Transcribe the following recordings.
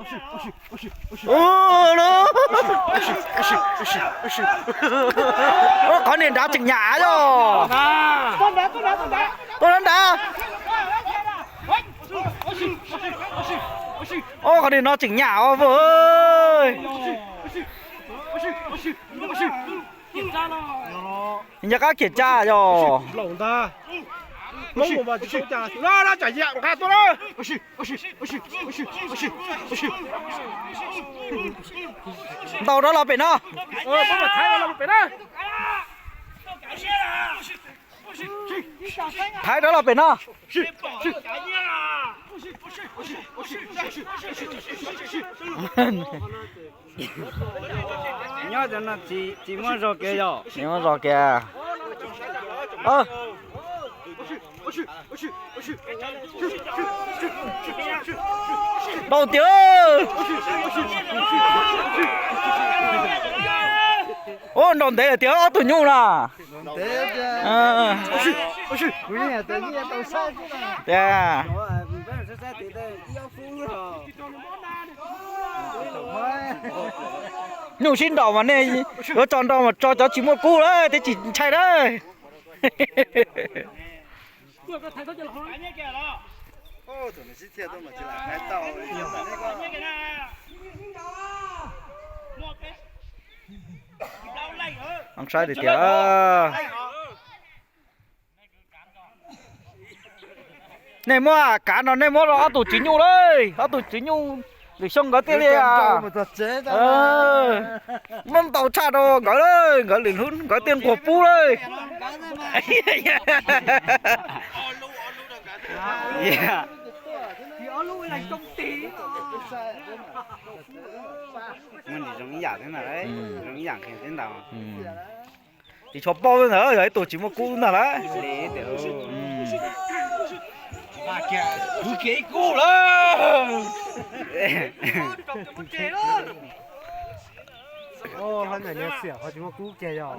Ub, qhov niag nrad tseem nyam yog. Tuaj nrad. Ub, qhov niag no tseem nyam os vauj. Nco qab kiểm tra yog. Ntau rov los pem no. Thaiv rov los pem no. Nyob no tsis muab zog kiag yog. Tsis muab zog kiag. Ntau tiag. Ub, nrau ntev tiag ob tug nyuj na. Tiag. Nyuj sib nraus mas nej yuav tso nrau mas tso cov tsis muaj kub lawm thiaj tsis ntshai lawm. Saib tiag tiag. Nej muab kav no nej muab rau ob tug tswv nyuj lawm, ob tug tswv nyuj lwm xyoo nkawd thiaj li muab ntau tshaj rau nkawd lawm, nkawd lwm hnub nkawd thiaj nquag pub lawm. Muaj ntsis zoo ib yam thiab ntag, zoo ib yam nqhis thiab ntag. Tsis tshua paub ntag, yog ib tug tsis muaj kub ntag lawm. Kwv kiag ib kub lawm. Hlob ntawm niag xiam qhov tsis muaj kub kiag yog.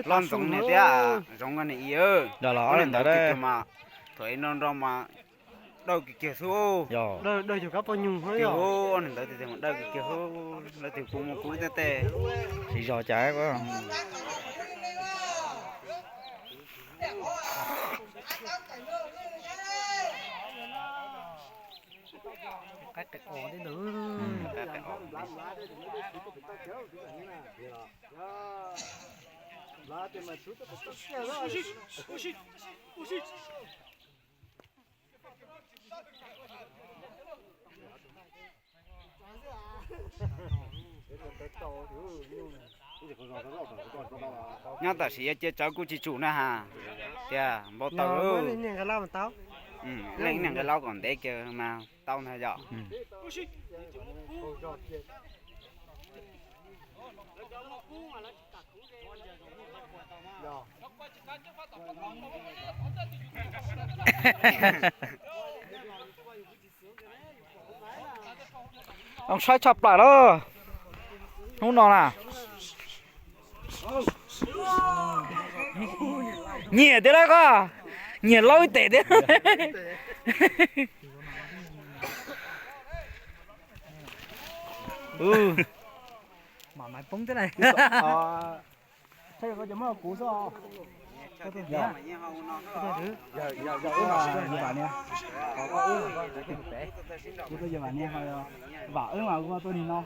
Hlob Ntxoov niag thiab Zoov niag i, los ob leeg ntawd mas thaum no nrau mas dawb kiag kiag xwb. Dawb, dawb cuag kab poj nyuj xwb. Ob niag ntawd tiag tiag mas dawb kiag kiag xwb, lawv tias kuv muaj kub tej tej. Siv zog cas. Qaib qis os tej ntawd. Nyob tam sim yuav cia tsawv kuj tsis tsum na has. Tias npau taws. Leej niag nqe laub kom ntev kiag mas tau ntag yom. Zoo saib tshaj plaws lawm hnub no na. Nyiam tiag lawm koj, nyiam laub ib tes thiab. Kuv xwb. Kuv tuaj yog vam niag, vam wb mas kuv tuaj nim no.